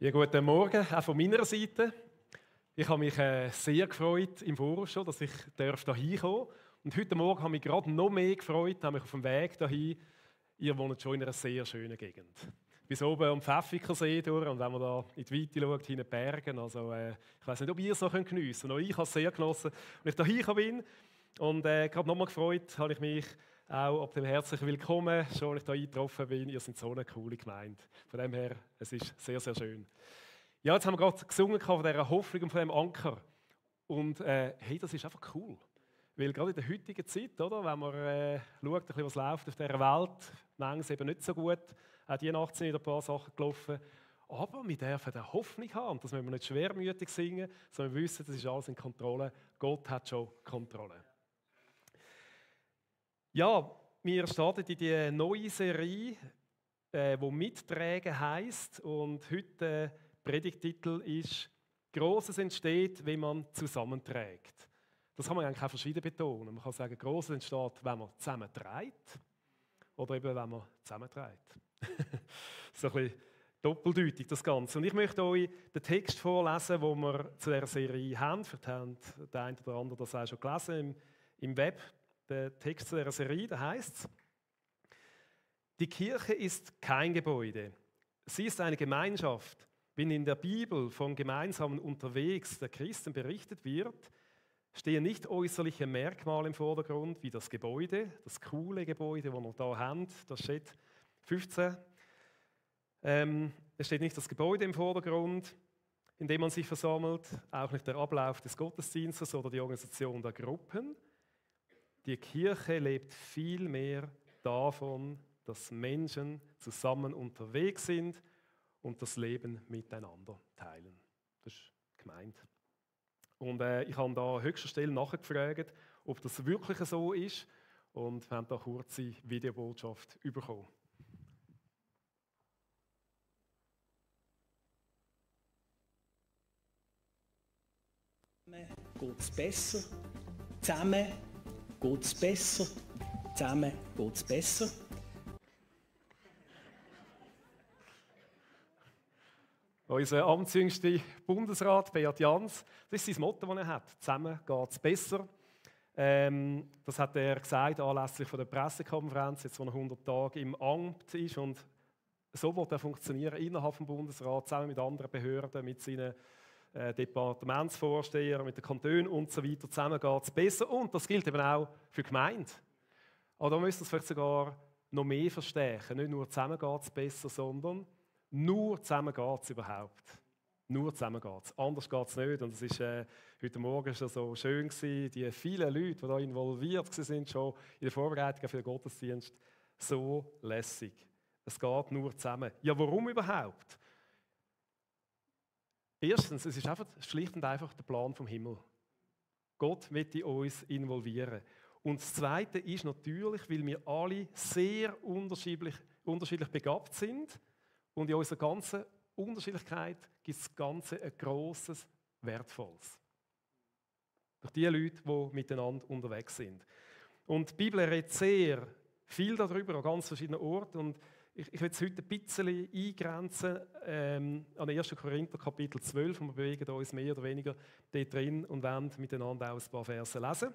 Ja, guten Morgen, auch von meiner Seite. Ich habe mich sehr gefreut im Voraus schon, dass ich hier hinkommen darf. Und heute Morgen habe ich mich gerade noch mehr gefreut, nämlich auf dem Weg dahin. Ihr wohnt schon in einer sehr schönen Gegend. Bis oben am Pfäffikersee durch, und wenn man da in die Weite schaut, hinten Bergen, also ich weiß nicht, ob ihr es noch geniessen könnt, aber ich habe es sehr genossen. Und ich hier bin und gerade nochmal gefreut habe ich mich auch ab dem herzlichen Willkommen, schon als ich hier eingetroffen bin. Ihr seid so eine coole Gemeinde. Von dem her, es ist sehr, sehr schön. Ja, jetzt haben wir gerade gesungen von dieser Hoffnung und von diesem Anker. Und hey, das ist einfach cool. Weil gerade in der heutigen Zeit, oder, wenn man schaut, was läuft auf dieser Welt, manches eben nicht so gut. Auch diese Nacht sind ein paar Sachen gelaufen. Aber wir dürfen eine Hoffnung haben. Und das müssen wir nicht schwermütig singen, sondern wir wissen, das ist alles in Kontrolle. Gott hat schon Kontrolle. Ja, wir starten in die neue Serie, die Mittragen heisst. Und heute der Predigtitel ist «Grosses entsteht, wenn man zusammenträgt». Das kann man eigentlich auch verschieden betonen. Man kann sagen, Grosses entsteht, wenn man zusammenträgt. Oder eben, wenn man zusammenträgt. So ein bisschen doppeldeutig, das Ganze. Und ich möchte euch den Text vorlesen, den wir zu dieser Serie haben. Vielleicht haben der eine oder andere das auch schon gelesen im Web. Der Text zu dieser Serie, da heißt es: Die Kirche ist kein Gebäude. Sie ist eine Gemeinschaft. Wenn in der Bibel von gemeinsamen Unterwegs der Christen berichtet wird, stehen nicht äußerliche Merkmale im Vordergrund, wie das Gebäude, das coole Gebäude, das wir hier haben, das steht 15. Es steht nicht das Gebäude im Vordergrund, in dem man sich versammelt, auch nicht der Ablauf des Gottesdienstes oder die Organisation der Gruppen. Die Kirche lebt vielmehr davon, dass Menschen zusammen unterwegs sind und das Leben miteinander teilen. Das ist gemeint. Und ich habe da an höchster Stelle nachgefragt, ob das wirklich so ist, und wir haben da eine kurze Videobotschaft bekommen. Geht es besser? Zusammen geht es besser? Zusammen geht es besser? Unser amtsjüngster Bundesrat, Beat Jans, das ist sein Motto, das er hat. Zusammen geht es besser. Das hat er gesagt anlässlich von der Pressekonferenz, jetzt wo er 100 Tage im Amt ist. Und so wird er funktionieren innerhalb des Bundesrats, zusammen mit anderen Behörden, mit seinen Departementsvorstehern, mit den Kantonen und so weiter. Zusammen geht es besser. Und das gilt eben auch für die Gemeinde. Aber da müssen wir es vielleicht sogar noch mehr verstärken. Nicht nur zusammen geht es besser, sondern nur zusammen geht es überhaupt. Nur zusammen geht es. Anders geht es nicht. Und es war heute Morgen schon so schön gewesen, die vielen Leute, die da involviert waren, schon in der Vorbereitung für den Gottesdienst. So lässig. Es geht nur zusammen. Ja, warum überhaupt? Erstens, es ist einfach schlicht und einfach der Plan vom Himmel. Gott möchte uns involvieren. Und das Zweite ist natürlich, weil wir alle sehr unterschiedlich begabt sind. Und in unserer ganzen Unterschiedlichkeit gibt es Ganze ein grosses, wertvolles. Durch die Leute, die miteinander unterwegs sind. Und die Bibel redet sehr viel darüber, an ganz verschiedenen Orten. Und ich will es heute ein bisschen eingrenzen an 1. Korinther Kapitel 12. Und wir bewegen uns mehr oder weniger dort drin und wollen miteinander auch ein paar Verse lesen.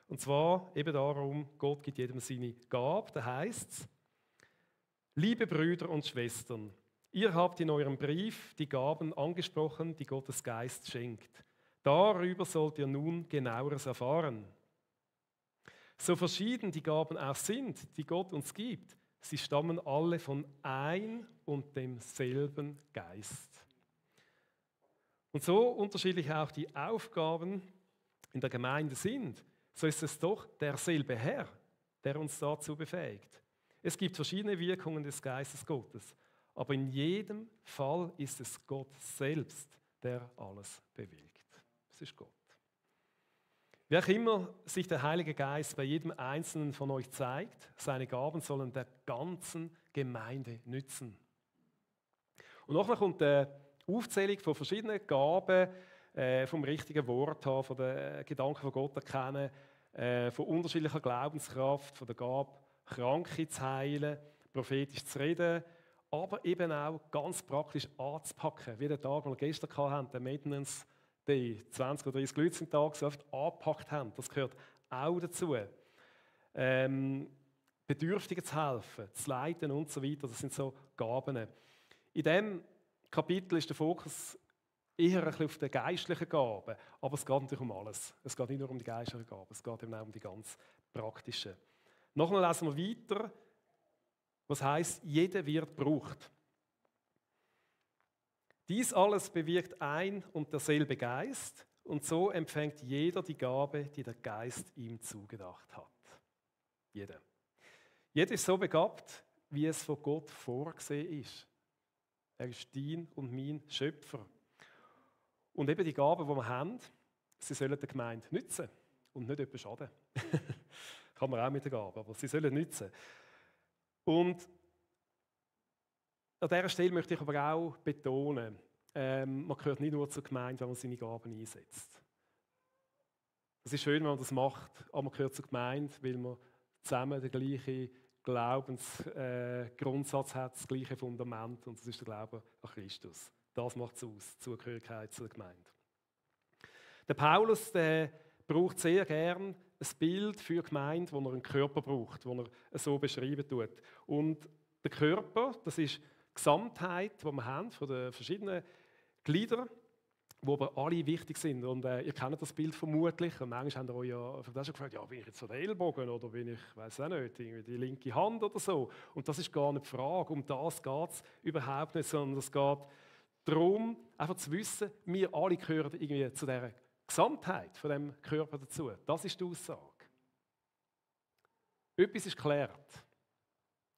Und zwar eben darum, Gott gibt jedem seine Gabe. Da heißt es: Liebe Brüder und Schwestern, ihr habt in eurem Brief die Gaben angesprochen, die Gottes Geist schenkt. Darüber sollt ihr nun Genaueres erfahren. So verschieden die Gaben auch sind, die Gott uns gibt, sie stammen alle von ein und demselben Geist. Und so unterschiedlich auch die Aufgaben in der Gemeinde sind, so ist es doch derselbe Herr, der uns dazu befähigt. Es gibt verschiedene Wirkungen des Geistes Gottes, aber in jedem Fall ist es Gott selbst, der alles bewirkt. Es ist Gott. Wie auch immer sich der Heilige Geist bei jedem Einzelnen von euch zeigt, seine Gaben sollen der ganzen Gemeinde nützen. Und nachher kommt die Aufzählung von verschiedenen Gaben, vom richtigen Wort haben, von den Gedanken von Gott erkennen, von unterschiedlicher Glaubenskraft, von der Gabe, Kranke zu heilen, prophetisch zu reden, aber eben auch ganz praktisch anzupacken. Wie der Tag, den wir gestern hatten, der Maintenance Day, 20 oder 30 Leute sind da, so oft angepackt haben. Das gehört auch dazu. Bedürftigen zu helfen, zu leiten und so weiter, das sind so Gaben. In diesem Kapitel ist der Fokus eher ein bisschen auf die geistlichen Gaben, aber es geht natürlich um alles. Es geht nicht nur um die geistlichen Gaben, es geht eben auch um die ganz praktischen. Nachher lesen wir weiter, was heisst, jeder wird gebraucht. Dies alles bewirkt ein und derselbe Geist, und so empfängt jeder die Gabe, die der Geist ihm zugedacht hat. Jeder. Jeder ist so begabt, wie es von Gott vorgesehen ist. Er ist dein und mein Schöpfer. Und eben die Gaben, die wir haben, sie sollen der Gemeinde nützen und nicht jemandem schaden. Kann man auch mit der Gabe, aber sie sollen nützen. Und an dieser Stelle möchte ich aber auch betonen, man gehört nicht nur zur Gemeinde, wenn man seine Gaben einsetzt. Es ist schön, wenn man das macht, aber man gehört zur Gemeinde, weil man zusammen den gleichen Glaubensgrundsatz hat, das gleiche Fundament, und das ist der Glaube an Christus. Das macht es aus, die Zugehörigkeit zur Gemeinde. Der Paulus, der braucht sehr gern ein Bild für die Gemeinde, wo er einen Körper braucht, wo er so beschreiben tut. Und der Körper, das ist die Gesamtheit, die wir haben, von den verschiedenen Gliedern, die aber alle wichtig sind. Und ihr kennt das Bild vermutlich. Und manchmal habt ihr euch ja schon gefragt, ja, bin ich jetzt so der Ellbogen oder bin ich, weiß auch nicht, irgendwie die linke Hand oder so. Und das ist gar nicht die Frage. Um das geht es überhaupt nicht, sondern es geht darum, einfach zu wissen, wir alle gehören irgendwie zu dieser Gesamtheit von dem Körper dazu. Das ist die Aussage. Etwas ist geklärt,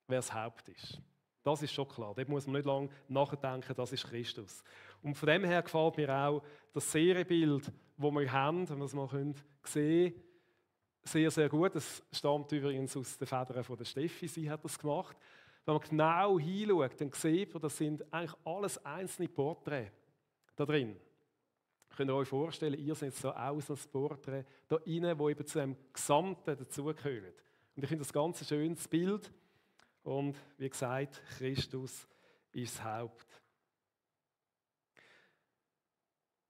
wer das Haupt ist. Das ist schon klar. Dort muss man nicht lange nachdenken, das ist Christus. Und von dem her gefällt mir auch das Serienbild, das wir haben, wenn wir es mal sehen können, sehr, sehr gut. Das stammt übrigens aus den Federn von der Steffi, sie hat das gemacht. Wenn man genau hinschaut, dann sieht man, das sind eigentlich alles einzelne Porträts da drin. Könnt ihr euch vorstellen, ihr seid so aus als Porträt da rein, wo eben zu einem Gesamten dazugehört. Und ich finde das ganz ein schönes Bild. Und wie gesagt, Christus ist das Haupt.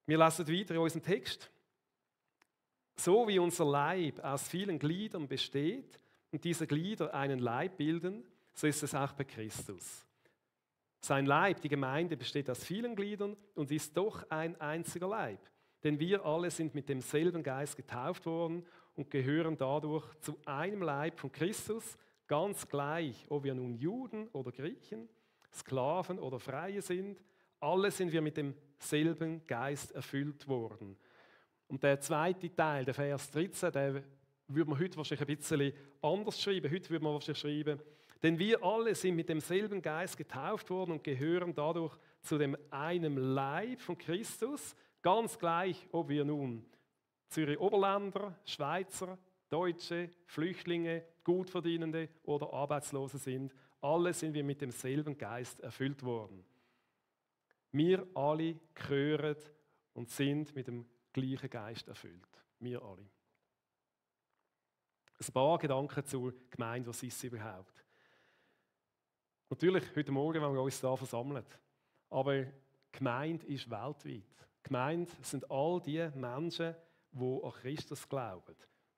Wir lesen weiter in unserem Text. So wie unser Leib aus vielen Gliedern besteht und diese Glieder einen Leib bilden, so ist es auch bei Christus. Sein Leib, die Gemeinde, besteht aus vielen Gliedern und ist doch ein einziger Leib. Denn wir alle sind mit demselben Geist getauft worden und gehören dadurch zu einem Leib von Christus, ganz gleich, ob wir nun Juden oder Griechen, Sklaven oder Freie sind, alle sind wir mit demselben Geist erfüllt worden. Und der zweite Teil, der Vers 13, der würde man heute wahrscheinlich ein bisschen anders schreiben. Heute würde man wahrscheinlich schreiben, denn wir alle sind mit demselben Geist getauft worden und gehören dadurch zu dem einen Leib von Christus, ganz gleich, ob wir nun Zürich-Oberländer, Schweizer, Deutsche, Flüchtlinge, Gutverdienende oder Arbeitslose sind. Alle sind wir mit demselben Geist erfüllt worden. Wir alle gehören und sind mit dem gleichen Geist erfüllt. Wir alle. Ein paar Gedanken zur Gemeinde, was ist sie überhaupt? Natürlich, heute Morgen, wenn wir uns hier versammeln. Aber Gemeinde ist weltweit. Gemeinde sind all die Menschen, die an Christus glauben.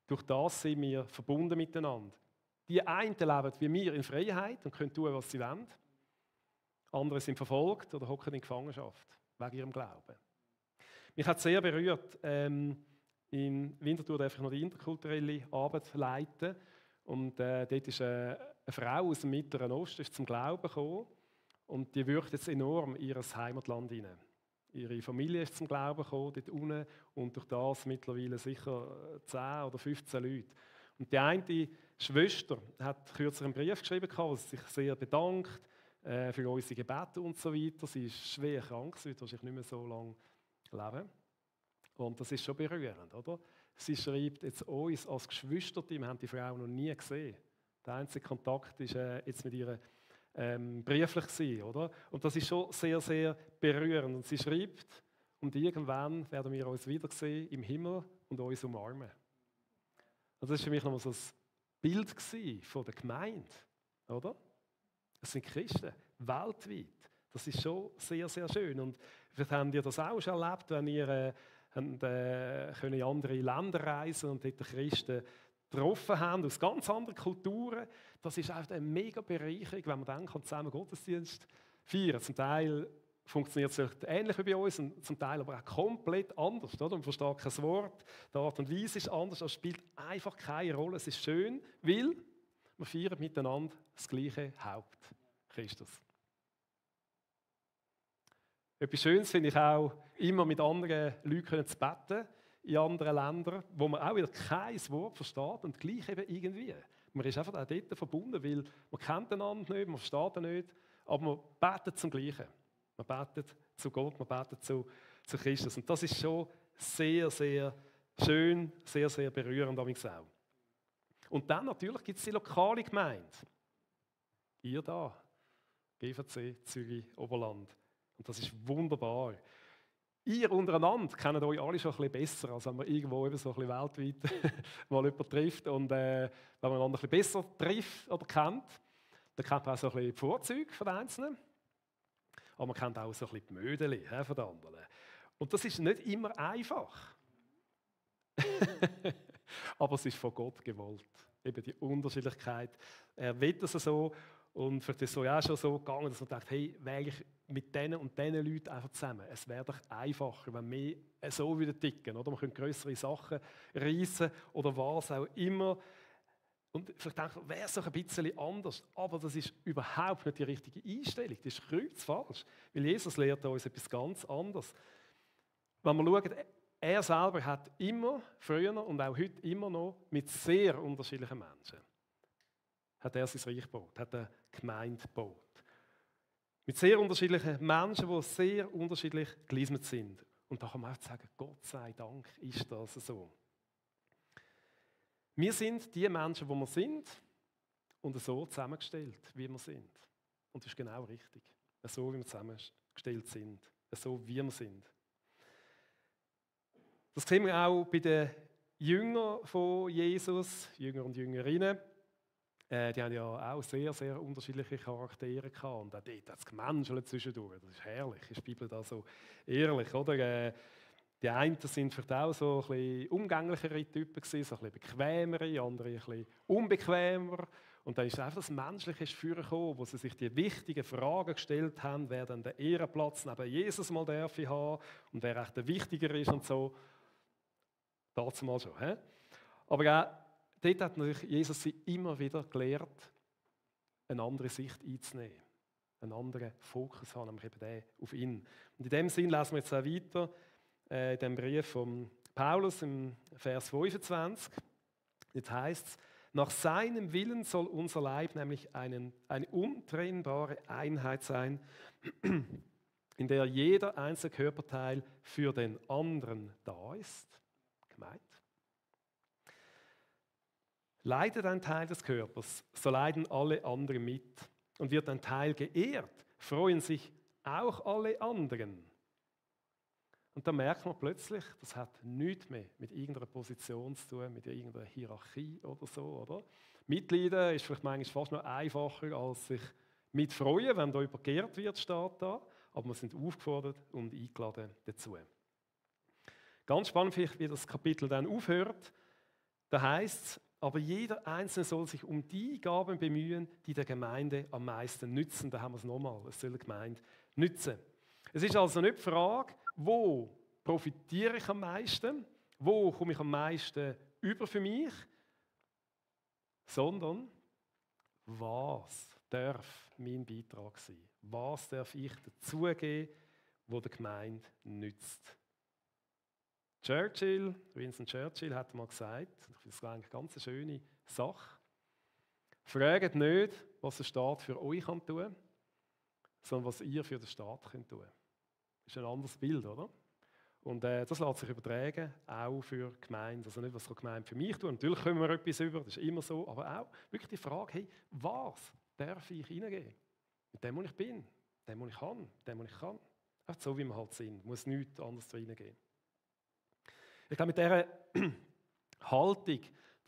Durch das sind wir verbunden miteinander. Die einen leben wie wir in Freiheit und können tun, was sie wollen. Andere sind verfolgt oder hocken in Gefangenschaft wegen ihrem Glauben. Mich hat sehr berührt. In Winterthur darf ich noch die interkulturelle Arbeit leiten. Und dort ist eine Frau aus dem Mittleren Osten zum Glauben gekommen. Und die wirkt jetzt enorm in ihr Heimatland hinein. Ihre Familie ist zum Glauben gekommen, dort unten. Und durch das mittlerweile sicher 10 oder 15 Leute. Und die eine Schwester hat kürzlich einen Brief geschrieben, wo sie sich sehr bedankt für unsere Gebete und so weiter. Sie ist schwer krank, sie wird wahrscheinlich nicht mehr so lange leben. Und das ist schon berührend, oder? Sie schreibt jetzt uns als Geschwister, wir haben die Frau noch nie gesehen. Der einzige Kontakt war jetzt mit ihr brieflich gewesen, oder? Und das ist schon sehr, sehr berührend. Und sie schreibt, und irgendwann werden wir uns wiedersehen im Himmel und uns umarmen. Also das war für mich nochmal so ein Bild von der Gemeinde, oder? Das sind Christen, weltweit. Das ist schon sehr, sehr schön. Und vielleicht habt ihr das auch schon erlebt, wenn ihr könnt in andere Länder reisen und dort Christen getroffen haben, aus ganz anderen Kulturen. Das ist einfach eine mega Bereicherung, wenn man dann zusammen Gottesdienst feiern kann. Zum Teil funktioniert es ähnlich wie bei uns, und zum Teil aber auch komplett anders. Oder? Man versteht kein Wort, die Art und Weise ist anders, es spielt einfach keine Rolle. Es ist schön, weil wir feiern miteinander das gleiche Haupt, Christus. Etwas Schönes finde ich auch, immer mit anderen Leuten zu beten in anderen Ländern, wo man auch wieder kein Wort versteht und gleich eben irgendwie. Man ist einfach auch dort verbunden, weil man kennt einander nicht, man versteht ihn nicht, aber man betet zum Gleichen. Man betet zu Gott, man betet zu Christus. Und das ist schon sehr, sehr schön, sehr, sehr berührend auch. Und dann natürlich gibt es die lokale Gemeinde. Ihr da, GVC, Zürich, Oberland. Und das ist wunderbar. Ihr untereinander kennt euch alle schon ein bisschen besser, als wenn man irgendwo eben so ein bisschen weltweit mal jemanden trifft. Und wenn man einander ein bisschen besser trifft oder kennt, dann kennt man auch so ein bisschen die Vorzüge von den Einzelnen. Aber man kennt auch so ein bisschen die Mödeli von den anderen. Und das ist nicht immer einfach. Aber es ist von Gott gewollt. Eben die Unterschiedlichkeit. Er will das so. Und vielleicht ist es so ja schon so gegangen, dass man denkt, hey, wähle ich mit diesen und diesen Leuten einfach zusammen. Es wäre doch einfacher, wenn wir so wieder ticken. Oder? Man könnte größere Sachen reissen oder was auch immer. Und vielleicht denkt man, wäre es doch ein bisschen anders. Aber das ist überhaupt nicht die richtige Einstellung. Das ist kreuzfalsch. Weil Jesus lehrt uns etwas ganz anderes. Wenn wir schauen, er selber hat immer, früher und auch heute immer noch, mit sehr unterschiedlichen Menschen, hat er sein Reich gebaut, hat eine Gemeinde gebaut. Mit sehr unterschiedlichen Menschen, die sehr unterschiedlich gelismet sind. Und da kann man auch sagen, Gott sei Dank ist das so. Wir sind die Menschen, die wir sind und so zusammengestellt, wie wir sind. Und das ist genau richtig. So, wie wir zusammengestellt sind. So, wie wir sind. Das sehen wir auch bei den Jüngern von Jesus, Jünger und Jüngerinnen. Die haben ja auch sehr, sehr unterschiedliche Charaktere gehabt. Und auch dort hat es gemenschelt zwischendurch. Das ist herrlich, ist die Bibel da so ehrlich, oder? Die einen sind vielleicht auch so ein bisschen umgänglichere Typen gewesen, so ein bisschen bequemere, andere ein bisschen unbequemer. Und dann ist einfach das Menschliche vorgekommen, wo sie sich die wichtigen Fragen gestellt haben, wer dann den Ehrenplatz neben Jesus mal darf haben und wer echt der Wichtiger ist und so. Dazu mal schon. He? Aber auch dort hat natürlich Jesus sie immer wieder gelehrt, eine andere Sicht einzunehmen, einen anderen Fokus haben, nämlich eben den auf ihn. Und in dem Sinn lesen wir jetzt auch weiter in dem Brief von Paulus im Vers 25. Jetzt heißt es, nach seinem Willen soll unser Leib nämlich eine untrennbare Einheit sein, in der jeder einzelne Körperteil für den anderen da ist. Gemeint. Leidet ein Teil des Körpers, so leiden alle anderen mit. Und wird ein Teil geehrt, freuen sich auch alle anderen. Und dann merkt man plötzlich, das hat nichts mehr mit irgendeiner Position zu tun, mit irgendeiner Hierarchie oder so. Oder? Mitleiden ist vielleicht manchmal fast noch einfacher, als sich mitfreuen, wenn da übergeehrt wird, steht da. Aber wir sind aufgefordert und eingeladen dazu. Ganz spannend vielleicht, wie das Kapitel dann aufhört. Da heißt es, aber jeder Einzelne soll sich um die Gaben bemühen, die der Gemeinde am meisten nützen. Da haben wir es nochmal, es soll der Gemeinde nützen. Es ist also nicht die Frage, wo profitiere ich am meisten, wo komme ich am meisten über für mich, sondern was darf mein Beitrag sein? Was darf ich dazugeben, wo der Gemeinde nützt? Winston Churchill hat mal gesagt, ich finde das eigentlich eine ganz schöne Sache, fragt nicht, was der Staat für euch tun kann, sondern was ihr für den Staat tun könnt. Das ist ein anderes Bild, oder? Und das lässt sich übertragen, auch für Gemeinden. Also nicht, was die Gemeinde für mich tut. Natürlich können wir etwas über, das ist immer so, aber auch wirklich die Frage, hey, was darf ich hineingeben? Mit dem, was ich bin, dem, was ich kann, dem, was ich kann. Einfach so, wie wir halt sind, muss nichts anderes hineingeben. Ich glaube, mit dieser Haltung,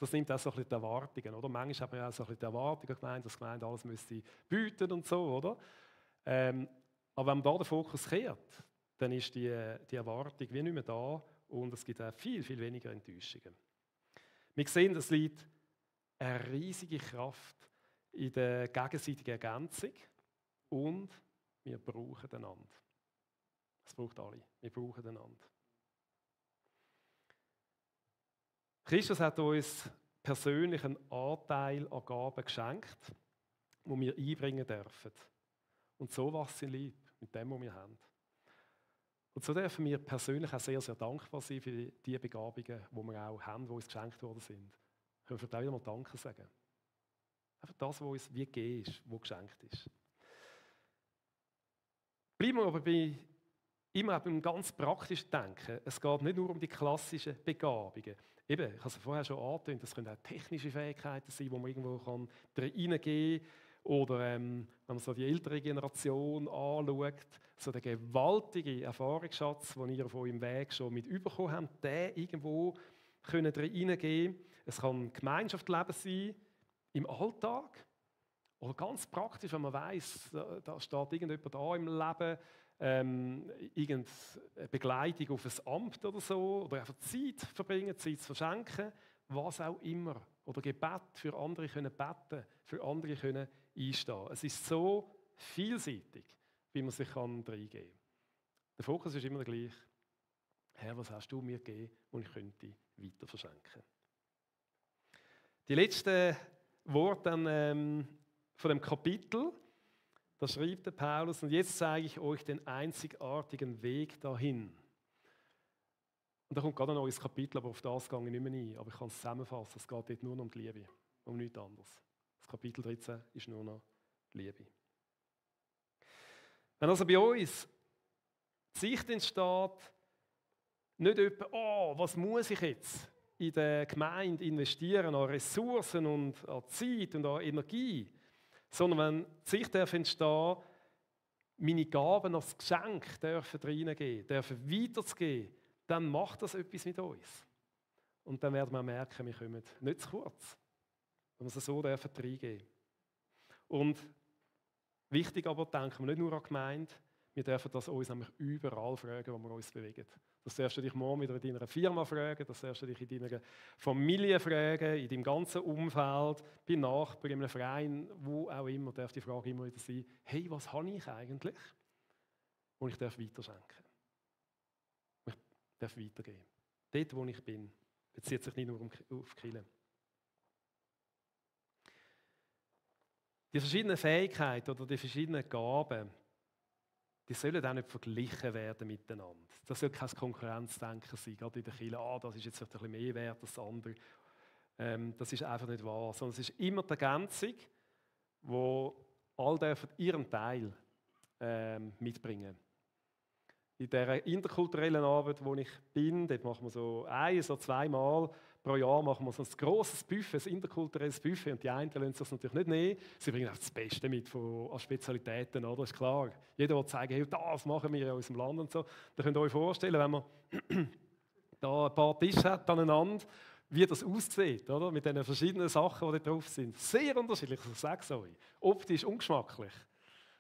das nimmt auch so ein bisschen die Erwartungen, oder? Manchmal hat man ja auch so ein bisschen die Erwartungen gemeint, dass die Gemeinde alles müsste bieten und so, oder? Aber wenn man da den Fokus kehrt, dann ist die Erwartung wie nicht mehr da und es gibt auch viel, viel weniger Enttäuschungen. Wir sehen, es liegt eine riesige Kraft in der gegenseitigen Ergänzung und wir brauchen einander. Es braucht alle. Wir brauchen einander. Christus hat uns persönlich einen Anteil an Gaben geschenkt, die wir einbringen dürfen. Und so wachsen lieb mit dem, was wir haben. Und so dürfen wir persönlich auch sehr, sehr dankbar sein für die Begabungen, die wir auch haben, die uns geschenkt worden sind. Wir können auch wieder mal Danke sagen. Einfach das, was uns wie gegeben ist, was geschenkt ist. Bleiben wir aber immer beim ganz praktischen Denken. Es geht nicht nur um die klassischen Begabungen. Eben, ich habe es vorher schon angetönt, das können auch technische Fähigkeiten sein, die man irgendwo reingeben kann. Oder wenn man so die ältere Generation anschaut, so der gewaltige Erfahrungsschatz, den ihr auf eurem Weg schon mit bekommen habt, den irgendwo reingeben. Es kann Gemeinschaftsleben sein, im Alltag. Oder ganz praktisch, wenn man weiss, da steht irgendjemand da im Leben, irgendeine Begleitung auf ein Amt oder so, oder einfach Zeit verbringen, Zeit zu verschenken, was auch immer. Oder Gebet für andere können beten, für andere können einstehen. Es ist so vielseitig, wie man sich reingeben kann. Der Fokus ist immer der gleiche. Herr, was hast du mir gegeben, und ich könnte weiter verschenken? Die letzten Worte dann, von dem Kapitel, da schreibt der Paulus: Und jetzt zeige ich euch den einzigartigen Weg dahin. Und da kommt gerade ein neues Kapitel, aber auf das gehe ich nicht mehr ein. Aber ich kann es zusammenfassen, es geht dort nur noch um die Liebe, um nichts anderes. Das Kapitel 13 ist nur noch die Liebe. Wenn also bei uns die Sicht entsteht, nicht etwa, oh, was muss ich jetzt in der Gemeinde investieren an Ressourcen und an Zeit und an Energie, sondern wenn die Sicht entstehen, meine Gaben als Geschenk dürfen reingehen, dürfen weiterzugeben, dann macht das etwas mit uns. Und dann werden wir merken, wir kommen nicht zu kurz, wenn wir es so reingeben dürfen. Und wichtig aber, denken wir nicht nur an die Gemeinde, wir dürfen das uns nämlich überall fragen, wo wir uns bewegen. Das darfst du dich morgen wieder in deiner Firma fragen, das darfst du dich in deiner Familie fragen, in deinem ganzen Umfeld, bei Nachbarn, in einem Verein, wo auch immer, darf die Frage immer wieder sein: Hey, was habe ich eigentlich, und ich darf weiterschenken? Ich darf weitergeben. Dort, wo ich bin, bezieht sich nicht nur auf Kirche. Die verschiedenen Fähigkeiten oder die verschiedenen Gaben, die sollen auch nicht verglichen werden miteinander. Das soll kein Konkurrenzdenken sein, gerade in der Kirche. Das ist jetzt vielleicht ein bisschen mehr wert als das andere. Das ist einfach nicht wahr. Sondern es ist immer die Ergänzung, wo all dürfen ihren Teil mitbringen. In dieser interkulturellen Arbeit, wo ich bin, dort machen wir so zweimal pro Jahr machen wir so ein grosses Buffet, ein interkulturelles Buffet. Und die einen lassen sich das natürlich nicht nehmen. Sie bringen auch das Beste mit an Spezialitäten, oder? Ist klar. Jeder will zeigen, hey, das machen wir in unserem Land und so. Da könnt ihr euch vorstellen, wenn man da ein paar Tische hat aneinander, wie das aussieht, oder? Mit den verschiedenen Sachen, die da drauf sind. Sehr unterschiedlich, ich sage es euch. Optisch ungeschmacklich.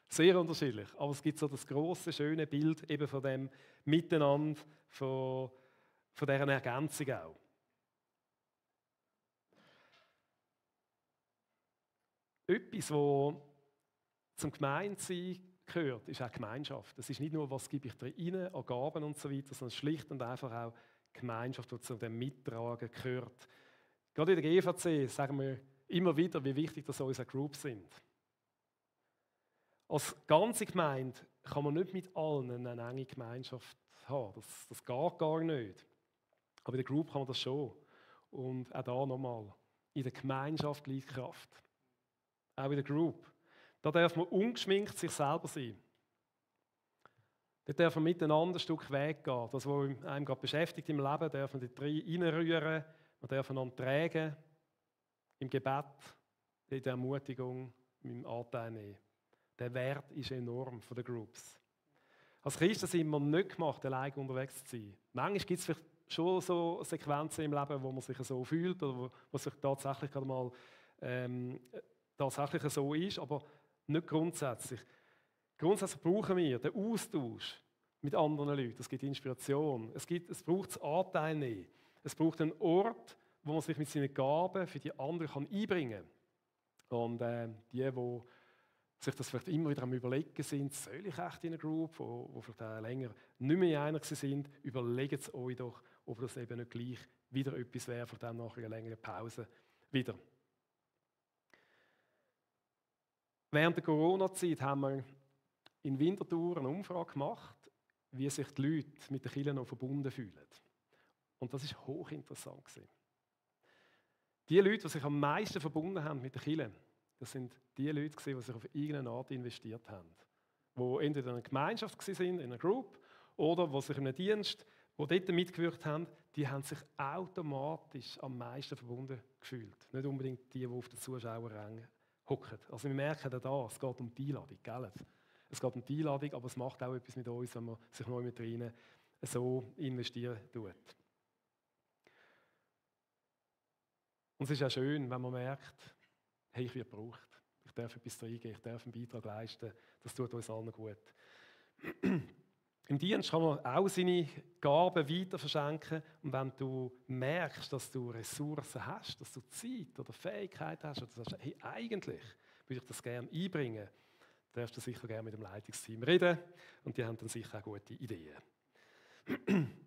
Sehr unterschiedlich. Aber es gibt so das grosse, schöne Bild eben von dem Miteinander, von dieser Ergänzung auch. Etwas, was zum Gemeinsein gehört, ist auch Gemeinschaft. Es ist nicht nur, was gebe ich da rein an Gaben und so weiter, sondern schlicht und einfach auch Gemeinschaft, die zu dem Mittragen gehört. Gerade in der GVC sagen wir immer wieder, wie wichtig das unsere Groups sind. Als ganze Gemeinde kann man nicht mit allen eine enge Gemeinschaft haben. Das geht gar nicht. Aber in der Group kann man das schon. Und auch da nochmal, in der Gemeinschaft liegt Kraft. Auch in der Group. Da darf man ungeschminkt sich selber sein. Da darf man miteinander ein Stück Weg gehen. Das, was einem gerade beschäftigt im Leben, darf man dort reinrühren. Man darf einander tragen. Im Gebet, in der Ermutigung, im Anteil nehmen. Der Wert ist enorm von den Groups. Als Christen sind wir nicht gemacht, alleine unterwegs zu sein. Manchmal gibt es vielleicht schon so Sequenzen im Leben, wo man sich so fühlt oder wo sich tatsächlich gerade mal tatsächlich so ist, aber nicht grundsätzlich. Grundsätzlich brauchen wir den Austausch mit anderen Leuten. Es gibt Inspiration. Es braucht das Anteil nehmen. Es braucht einen Ort, wo man sich mit seinen Gaben für die anderen einbringen kann. Und die sich das vielleicht immer wieder am Überlegen sind, soll ich echt in einer Group, wo vielleicht auch länger nicht mehr einer sind, überlegt es euch doch, ob das eben nicht gleich wieder etwas wäre, von dem nach einer längeren Pause wieder. Während der Corona-Zeit haben wir in Winterthur eine Umfrage gemacht, wie sich die Leute mit den Kirchen noch verbunden fühlen. Und das war hochinteressant. Die Leute, die sich am meisten verbunden haben mit den Kirchen, das sind die Leute, die sich auf irgendeine Art investiert haben. Die entweder in einer Gemeinschaft waren, in einer Group, oder die sich in einem Dienst, die dort mitgewirkt haben, die haben sich automatisch am meisten verbunden gefühlt. Nicht unbedingt die auf den Zuschauerrängen hocken. Also wir merken da, es geht um die Einladung, gell? Es geht um die Einladung, aber es macht auch etwas mit uns, wenn man sich neu mit rein so investieren tut. Und es ist auch schön, wenn man merkt, hey, ich werde gebraucht. Ich darf etwas reingeben, ich darf einen Beitrag leisten. Das tut uns allen gut. Im Dienst kann man auch seine Gaben weiter verschenken. Und wenn du merkst, dass du Ressourcen hast, dass du Zeit oder Fähigkeit hast, oder du sagst, hey, eigentlich würde ich das gerne einbringen, dann darfst du sicher gerne mit dem Leitungsteam reden. Und die haben dann sicher auch gute Ideen.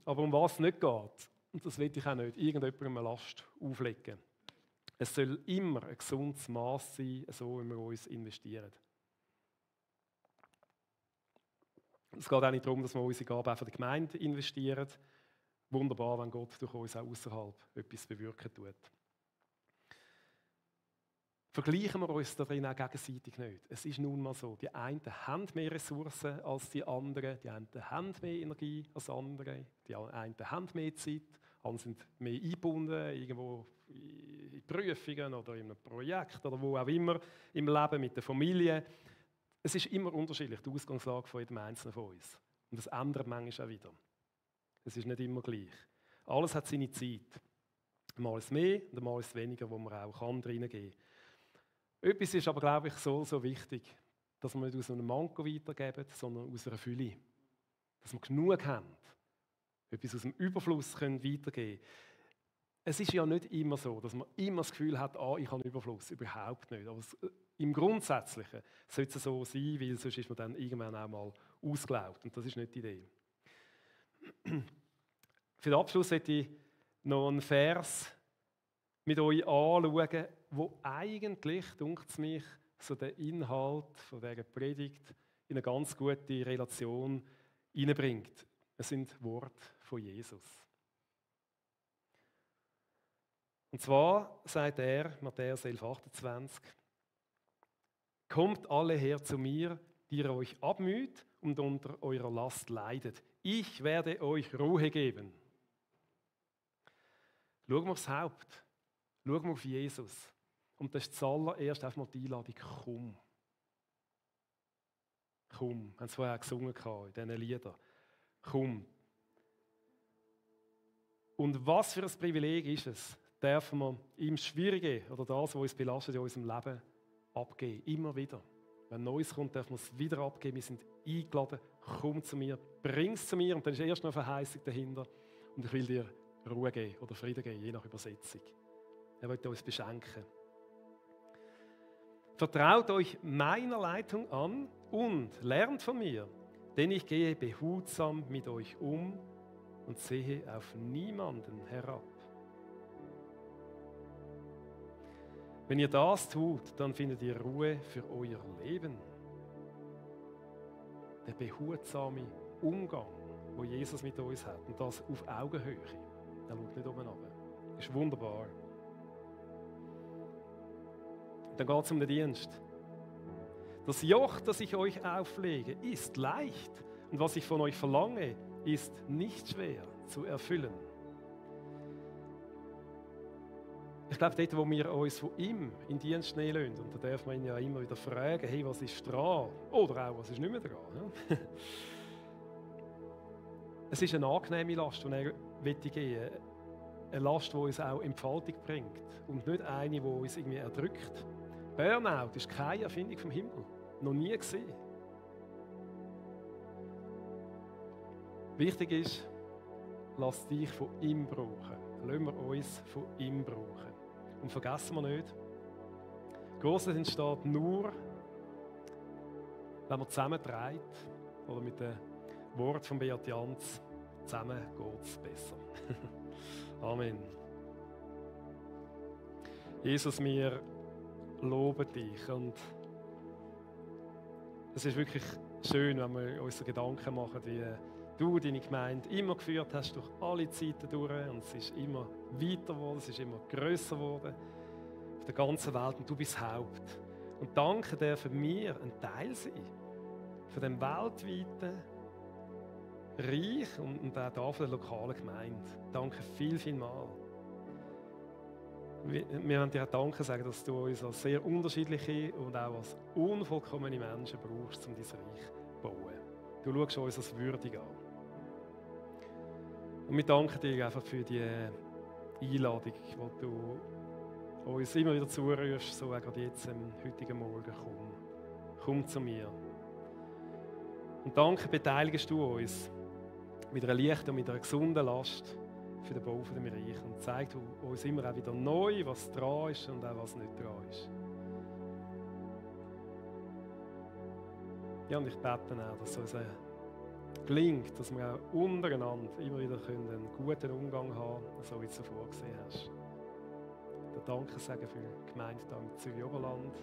Aber um was es nicht geht, und das will ich auch nicht, irgendjemandem eine Last auflegen. Es soll immer ein gesundes Maß sein, so wie wir uns investieren. Es geht auch nicht darum, dass wir unsere Gaben auch für die Gemeinde investieren. Wunderbar, wenn Gott durch uns auch außerhalb etwas bewirken tut. Vergleichen wir uns darin auch gegenseitig nicht. Es ist nun mal so, die einen haben mehr Ressourcen als die anderen, die einen haben mehr Energie als andere, die einen haben mehr Zeit, andere sind mehr eingebunden, irgendwo in Prüfungen oder in einem Projekt oder wo auch immer im Leben mit der Familie. Es ist immer unterschiedlich, die Ausgangslage von jedem Einzelnen von uns. Und das ändert manchmal auch wieder. Es ist nicht immer gleich. Alles hat seine Zeit. Mal ist mehr und mal ist weniger, wo man auch reingeben kann. Etwas ist aber, glaube ich, so wichtig, dass wir nicht aus einem Manko weitergeben, sondern aus einer Fülle. Dass wir genug haben. Etwas aus dem Überfluss können weitergeben können. Es ist ja nicht immer so, dass man immer das Gefühl hat, ich habe Überfluss. Überhaupt nicht. Aber im Grundsätzlichen sollte es so sein, weil sonst ist man dann irgendwann auch mal ausgelaugt. Und das ist nicht die Idee. Für den Abschluss möchte ich noch einen Vers mit euch anschauen, wo eigentlich, dunkt es mich, so den Inhalt von dieser Predigt in eine ganz gute Relation hineinbringt. Es sind Worte von Jesus. Und zwar sagt er, Matthäus 11,28, kommt alle her zu mir, die ihr euch abmüht und unter eurer Last leidet. Ich werde euch Ruhe geben. Schauen wir aufs Haupt. Schauen wir auf Jesus. Und das ist zuallererst einfach mal die Einladung, komm. Komm. Wir haben es vorher gesungen in diesen Liedern. Komm. Und was für ein Privileg ist es, dürfen wir ihm das Schwierige oder das, was uns belastet in unserem Leben, abgeben. Immer wieder. Wenn Neues kommt, dürfen wir es wieder abgeben. Wir sind eingeladen, komm zu mir, bring es zu mir. Und dann ist erst noch eine Verheißung dahinter. Und ich will dir Ruhe geben oder Frieden geben, je nach Übersetzung. Er will uns beschenken. Vertraut euch meiner Leitung an und lernt von mir, denn ich gehe behutsam mit euch um und sehe auf niemanden herab. Wenn ihr das tut, dann findet ihr Ruhe für euer Leben. Der behutsame Umgang, den Jesus mit uns hat, und das auf Augenhöhe. Der schaut nicht oben runter. Das ist wunderbar. Dann geht es um den Dienst. Das Joch, das ich euch auflege, ist leicht. Und was ich von euch verlange, ist nicht schwer zu erfüllen. Ich glaube, dort, wo wir uns von ihm in Dienst nehmen lassen, und da darf man ihn ja immer wieder fragen, hey, was ist dran? Oder auch, was ist nicht mehr dran? Es ist eine angenehme Last, die er geben will. Eine Last, die uns auch Entfaltung bringt und nicht eine, die uns irgendwie erdrückt. Burnout ist keine Erfindung vom Himmel. Noch nie gesehen. Wichtig ist, lass dich von ihm brauchen. Lassen wir uns von ihm brauchen. Und vergessen wir nicht, Großes entsteht nur, wenn man zusammenträgt oder mit dem Wort von Beat Jans, zusammen geht es besser. Amen. Jesus, wir loben dich und es ist wirklich schön, wenn wir uns so Gedanken machen, wie du deine Gemeinde immer geführt hast durch alle Zeiten durch und es ist immer weiter geworden, es ist immer grösser geworden auf der ganzen Welt und du bist Haupt. Und danke dir für mir ein Teil sein, von dem weltweiten Reich und auch da von der lokalen Gemeinde. Danke viel, viel mal. Wir wollen dir auch Danke sagen, dass du uns als sehr unterschiedliche und auch als unvollkommene Menschen brauchst, um dein Reich zu bauen. Du schaust uns als würdig an. Und wir danken dir einfach für die Einladung, die du uns immer wieder zurufst, so auch gerade jetzt am heutigen Morgen. Komm zu mir. Und danke beteiligst du uns mit einer leichten und mit einer gesunden Last für den Bau von dem Reich und zeigt uns immer auch wieder neu, was dran ist und auch was nicht dran ist. Ja, und ich bete auch, dass es uns gelingt, dass wir auch untereinander immer wieder einen guten Umgang haben, so wie du es vorgesehen hast. Der Danke sagen für die Gemeinde hier im Zürich-Oberland.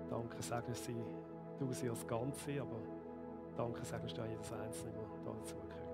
Danke sagen du sie als Ganze, aber Danke sagen du auch jedes Einzelne, der dazu gehört.